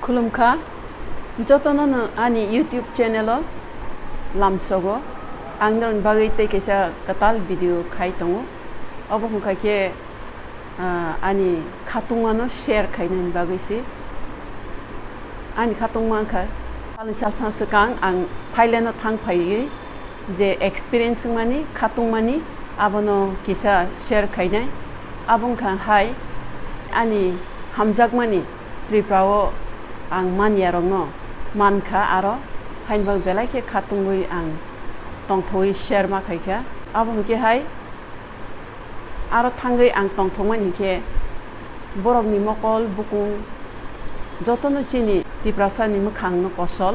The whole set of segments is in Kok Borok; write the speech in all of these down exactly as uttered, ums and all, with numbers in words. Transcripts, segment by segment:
Khulumkha, jotono no ani YouTube channel o lamsogo. Ang norokni bagwi tei kaisa kwtal video khai tongo. Obo wngkha khe, ah, ani khatungmano share khainani bagwi se. Ani khatungma wngkha, salni salsa swkang ang Thailand o thang phaiwi je experience wngmani, khatungmani, abono kisa share khainai. Abo wngkha hai ani hamjakmani Tripura o ang manyarokno mankha aro, hainba belai khe khatungwi ang tongthogwi share ma khaikha. Abo hwnkhe hai aro thangwi ang tongthokmani hinkhe borokni mokol bukung jotono chini Tiprasani mwkhangno kosol,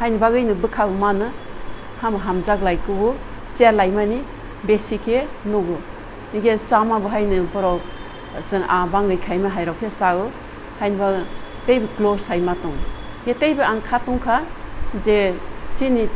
haini bagwino bwkha mano, hamo hamjak lai kubu, chair laimani besi khe nugo. Hinkhe chama bo haino borok chwng a bangwi khaima hairok khe chao, hainba teibo close hai ma tong. Hinkhe teibo ang kha tongkha je chini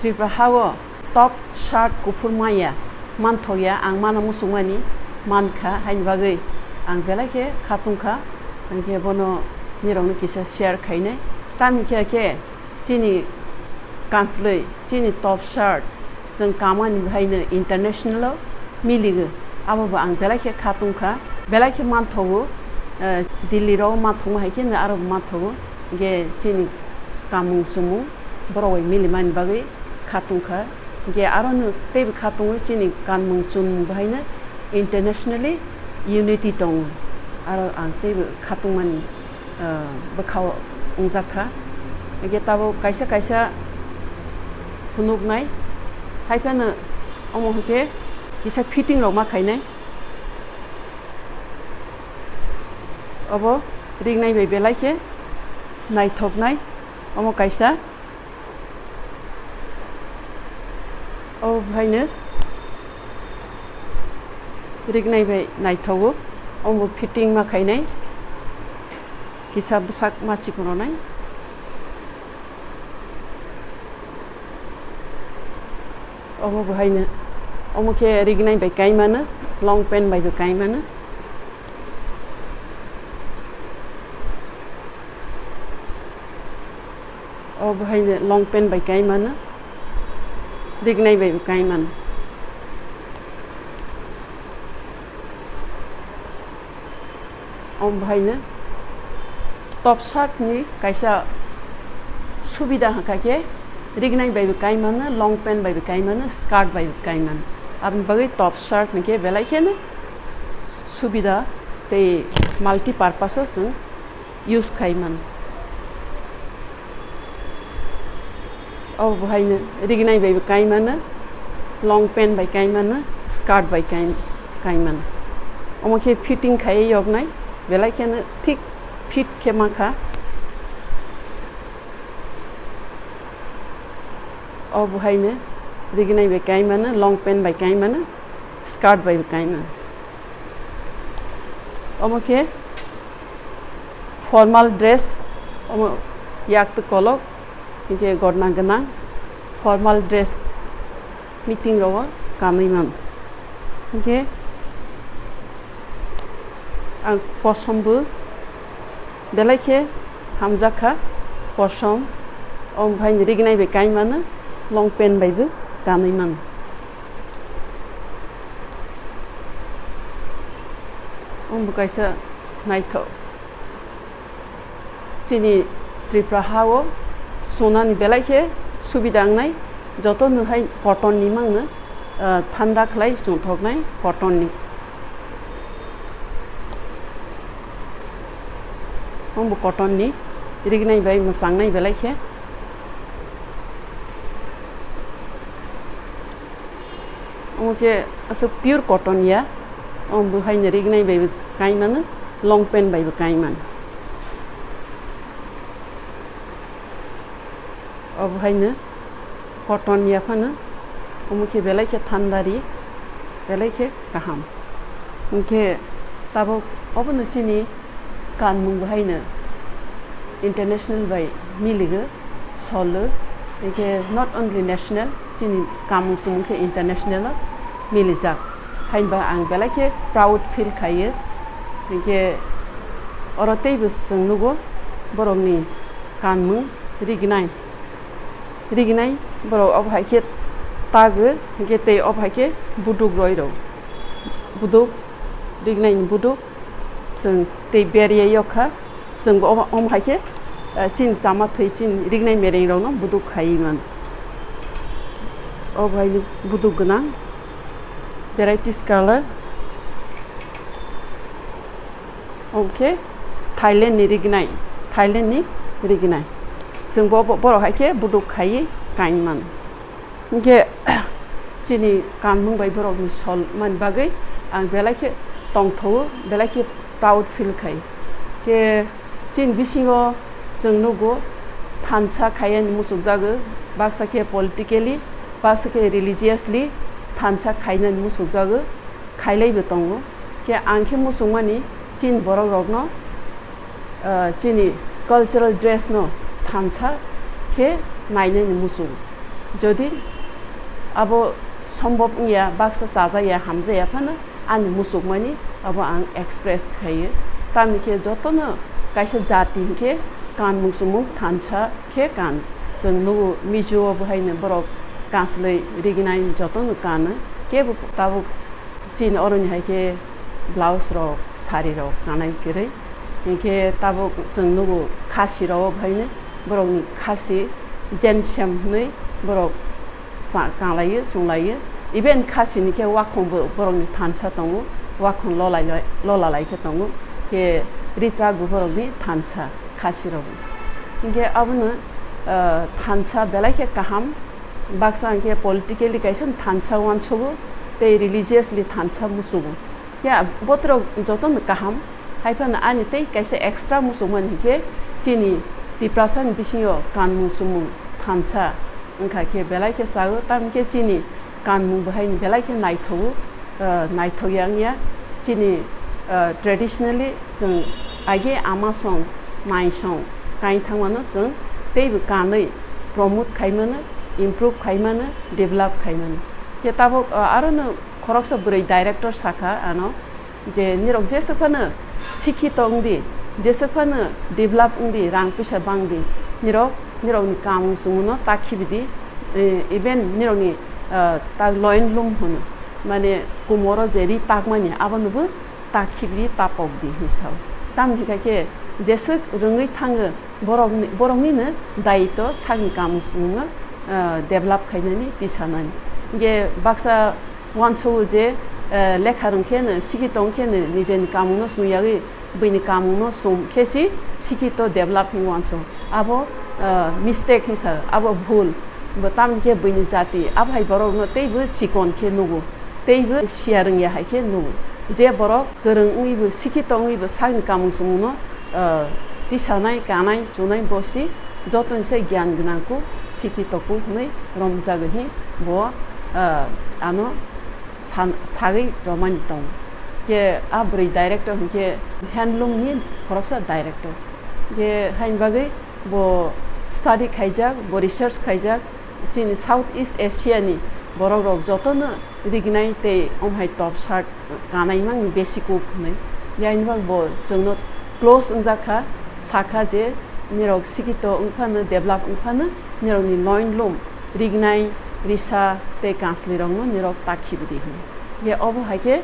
Tripura hao top shirt kuphur maya manthokya, ang mano muchungmani mankha, haini bagwi ang belai khe kha tongkha, hinkhe bono nirokno kisa share khainai. Tamni khe khe chini kanslwi, chini top shirt, chwng kamani bahaino international o miligo, abo bo ang belai khe kha tongkha, belai khe manthogo, eh, Delhi rok manthokma hai khe aro bo manthogo, hinkhe chini kamung chumung borok bai milimani bagwi kha tongkha. Hinkhe aro no teibo kha tongo chini kanmung chumung bahaino internationally unity tongo. Aro ang teibo kha tongmani, ah, bwkhao wngjak kha. Hinkhe tabuk kaisa kaisa phunuknai, hai phano omo hinkhe kisa fitting rok ma khainai. Obo rignai bai belai khe naithoknai, omo kaisa. Obo haino rignai bai naithogo, omo fitting ma khainai, kisa bwsak ma chikon rwnai. Omo bo haino, omo khe rignai bai kai mano, long pant bai bo kai mano. O bo haino long pant bai kai mano, rignai bai bo kai mano. O bo haino top shirt ni kaisa subida hwnkha khe rignai bai bo kai mano, long pant bai bo kai mano, skirt bai bo kai mano. Aboni bagwi top shirt hwnkhe belai kheno subida tei multi purpose o chwng use khai mano. Obo bo haino rignai bai bo kai mano, long pant bai kai mano, skirt bai kai, kai mano. Omo khe fitting khaiwi yoknai, belai kheno thik fit khe mankha. Obo haino rignai bai kai mano, long pant bai kai mano, skirt bai bo kai mano. Omo khe formal dress, omo yak twi kolok, hinkhe gotna gwnang formal dress meeting rogo kanwi mano. Hinkhe ang kosom bo belai khe hamjak kha, kosom, omo hai rignai bai kai mano, long pant bai bo kanwi mano. Omo bo kaisa naithok. Chini Tripura ha o sunani belai khe subida wngnai, joto no hai cotton ni mangno, ah, thanda khlai chwngthoknai cotton ni. Omo bo cotton ni rignai bai mwchangnai belai khe. Omo khe aswk pure cotton ya. Omo bo haino rignai bai bo kai mano, long pant bai bo kai mano. Obo haino cotton ya phano, omo khe belai khe thanda ri, belai khe kaham. Hinkhe tabuk obono chini kanmung bo haino international bai miligo, solo. Hinkhe not only national, chini kamung chumung khe international o milijak. Hainba ang belai khe proud feel khaio. Hinkhe oro teibo chwng nugo, borokni kanmung rignai, rignai borok obo hai khe tago, hinkhe tei obo hai khe buduk roi rw, buduk, rignai ni buduk, chwng tei berya yok kha, chwng bo omo, omo hai khe, eh, chini chama thwi chini rignai mereng rok no buduk khai man. Obo hai ni buduk gwnang, varieties color. Omo khe Thailand ni rignai, Thailand ni rignai. Chwng bo, bo, borok hai khe buduk khai kain man. Hinkhe chini kanmung bai borok ni sol mani bagwi ang belai khe tongthogo, belai khe proud feel khai. Khe chini bisingo chwng nugo thansa khai ani muchukjago, baksa khe politically, baksa khe religiously thansa khainani muchukjago. Khailaibo tongo. Khe ang khe muchungmani chini borok rokno, ah, chini cultural dress no thansa khe nainani muchungo. Jodi abo sombhob wngya, baksa chajakya, hamjakya phano ani muchukmani abo ang express khaio. Tamni khe jotono kaisa jati hinkhe kanmung chumung thansa khe kan. Chwng nugo Mizo o bo haino borok kanslwi rignai jotono kano. Kebo tabuk Chini oroni hai khe blouse rok, sari rok kanai kwrwi. Hinkhe tabuk chwng nugo khasi rok o bhaino borokni khasi jensem hwnwi borok sa-, kanlaio, chwnglaio. Even khasini khe wakhong bo borokni thansa tongo, wakhong lolai lai, lola lai khe tongo. Khe richak bo borokni thansa khasi rok. Hinkhe abono, ah, thansa belai khe kaham. Baksa hinkhe politically kaisa thansa uansugo tei religiously thansa musugo. Ya, botrok jotono kaham. Haiphano ani tei kaisa extra musukmani hinkhe chini Tiprasani bisingo kanmung chumung thansa wngkha khe belai khe chago, tamo khe chini kanmung bo haino belai khe naithogo. Ah, naithok ya wngya. Chini, ah, traditionally chwng age ama song, nai song, kain thangmano chwng teibo kanwi promote khaimano, improve khaimano, develop khaimano. Khe tabuk, ah, arono khoroksa bwrwi director sakha ano je nirok jeswk phano sikhito wngdi, jeswk phano develop wngdi, rang puisa bangdi, nirok, nirokni kamung chumungno ta khibidi, eh, even nirokni, ah, ta loin lum hwno. Mane kumoro je ri takmani abonobo ta khibidi ta pokdi hinwi sao. Tamni hinkha khe jeswk rwngwi thango borokni, boroknino daitw sakni kamung chumungno, ah, develop khainani tisanani. Hinkhe baksa uansugo je, ah, lekha rwngkheno sikhito wngkheno nijeni kamungno chumyagwi buini kamungno chum khe si sikhito develop hinwi uansugo. Abo, ah, mistake hinwi sao, abo bhul. Bo tamni khe buini jati, abo hai borokno teibo chikon khe nugo, teibo siya rwngya hai khe nugo. Je borok kwrwng wngwibo, sikhito wngwibo sakni kamung chumungno, ah, tisanai, kanai, chunai bo si jotoni se gyan gwnang kuk, sikhito kuk hwnwi romjago hi bo, ah, ano san-, sagwi romani tongo. Khe a bwrwi director hinkhe handloom ni khoroksa director. Khe haini bagwi bo study khaijak, bo research khaijak, chini South East Asia ni borok rok jotono rignai tei omhai top shirt kanai mangni besi kuk hwnwi. Yaini bagwi bo chwngno close wngjak kha, sakha je nirok sikhito wngphano, develop wngphano, nirokni loin lum, rignai, risa tei kanslwi rokno nirok ta khibidi hwnwi. Ye obo hai khe,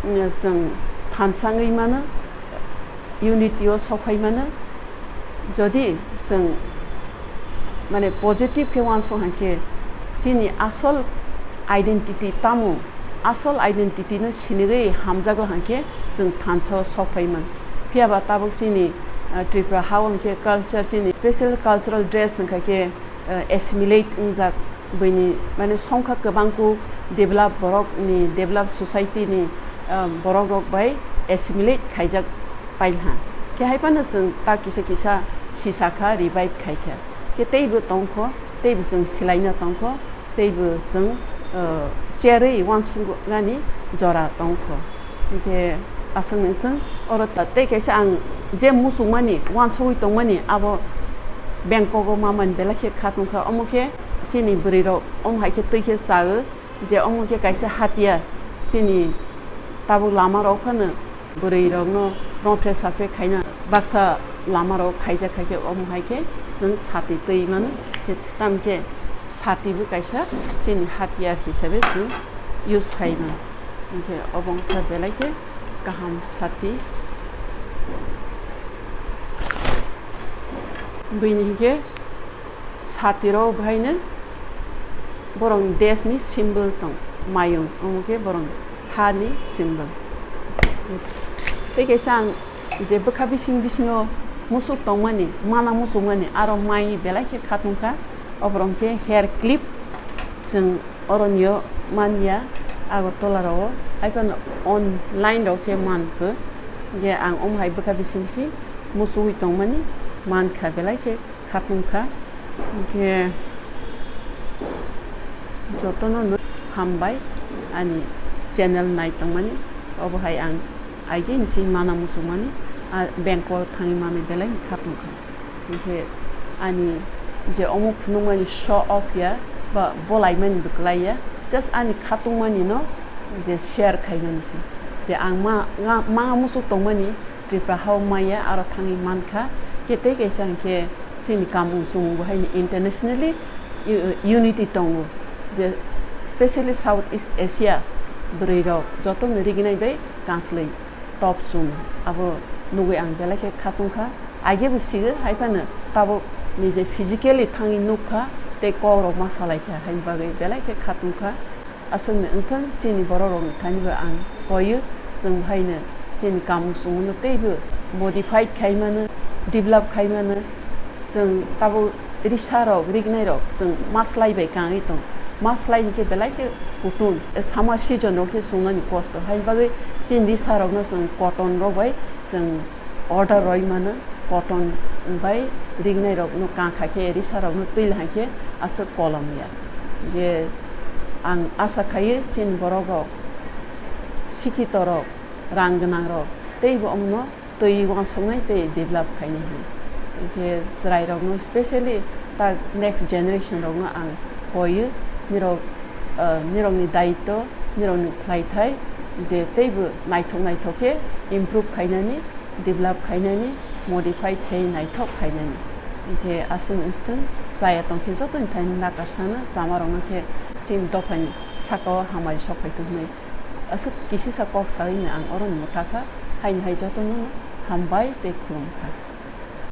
mm, chwng thansa wngwi mano, unity o sok phai mano. Jodi chwng, mane, positive khe uansuk hai khe chini asol identity tamo, asol identity no sinigwi hamjakgo hai khe chwng thansa o sok phai man. Phiya ba tabuk chini, ah, Tripura ha o hai khe culture, chini special cultural dress wngkha khe, eh, assimilate wngjak, buini, mane, songkha kwbang kuk develop borok ni, develop society ni, eh, borok rok bai assimilate khaijak pailha. Khe hai phano chwng ta kisa kisa sisa kha, revive khai kha. Khe teibo tongkho, teibo chwng silaina tongkho, teibo chwng, eh, cherwi uansuknani jora tongkho. Hinkhe aswk nung thung, oro ta tei kaisa ang je muchungmani, uansugwi tongmani, abo Bangkok o mamani belai khe kha tongkha. Omo khe chini bwrwi rok omo hai khe twi khe chao, je omo khe kaisa hatiyar, chini tabuk lama rok phano bwrwi rokno Nokre sakre khaina baksa lama rok khaijak khai khe omo hai khe chwng sati twi mano. Khe tam khe sati bo kaisa chini hatiyar hisabe chwng use khai mano. Hinkhe obo wngkha belai khe kaham sati. Bini hinkhe sati rok bahaino borok deshni symbol tong, mayung, omo khe borok hani symbol. Tei kaisa ang je bwkha bising bisingo musuk tongmani, mana musukmani, aro mai belai khe khatungkha, oborok khe hair clip, chwng oronio manya Agartala rogo, haiphano online rok khe mankho, je ang omo hai bwkha bising bising musugwi tongmani mankha belai khe. Khatungkha. Hinkhe jotono no hambai ani channel nai tongmani. Obo hai ang aigini si mana musukmani, a, bank o thangwi manwi belai khatungkha. Hinkhe ani je omo phunukmani show off ya ba bolaimani bo kwlai ya, just ani khatungmani no je share khaimani se, je ang ma, nga, ma musuk tongmani, Tripura hao maya aro thangwi mankha, khe tei kaisa hinkhe chini kamung sumung bo haino internationally u-, unity tongo, je specially South East Asia bwrwi rok jotono riginai bai kanslwi top chumo, abo nugwi ang belai khe khatungkha, aigebo sigo haiphano tabuk nije physically thangwi nukkha tei kok rok ma salaikha, haini bagwi belai khe khatungkha. Aswkni wngkha chini borok rokni thani bo ang koiyo, chwng haino chini kamung sumungno teibo modified khai mano, develop khai mano. Chwng tabuk risa rok, rignai rok chwng maslai bai kangwi tong. Maslai hinkhe belai khe kutung, summer season rok khe chungnani kosto, haini bagwi chini risa rokno chwng cotton rok bai chwng order roi mano, cotton bai rignai rokno kang kha khe, risa rokno twi hai khe aswk kolom ya. Je ang asa khaio chini borok rok, sikhito rok, rang gwnang rok teibo omono twi uansuknai tei develop khainai hwnwi. Hinkhe chwrai rokno specially ta next generation rokno ang koiyo, nirok, ah, nirokni daitto, nirokni khlaithai je teibo naithok naithok khe improve khainani, develop khainani, modify khai naithok khainani. Hinkhe aswk wngthwng, chaya tongkhe jotoni thani nakarsano, chamarokno khe chini dophani sakao hamari sok phai thung hwnwi aswk kisisa kok saui no ang oro mwthakha, haini hai jotono hambai tei khulumkha.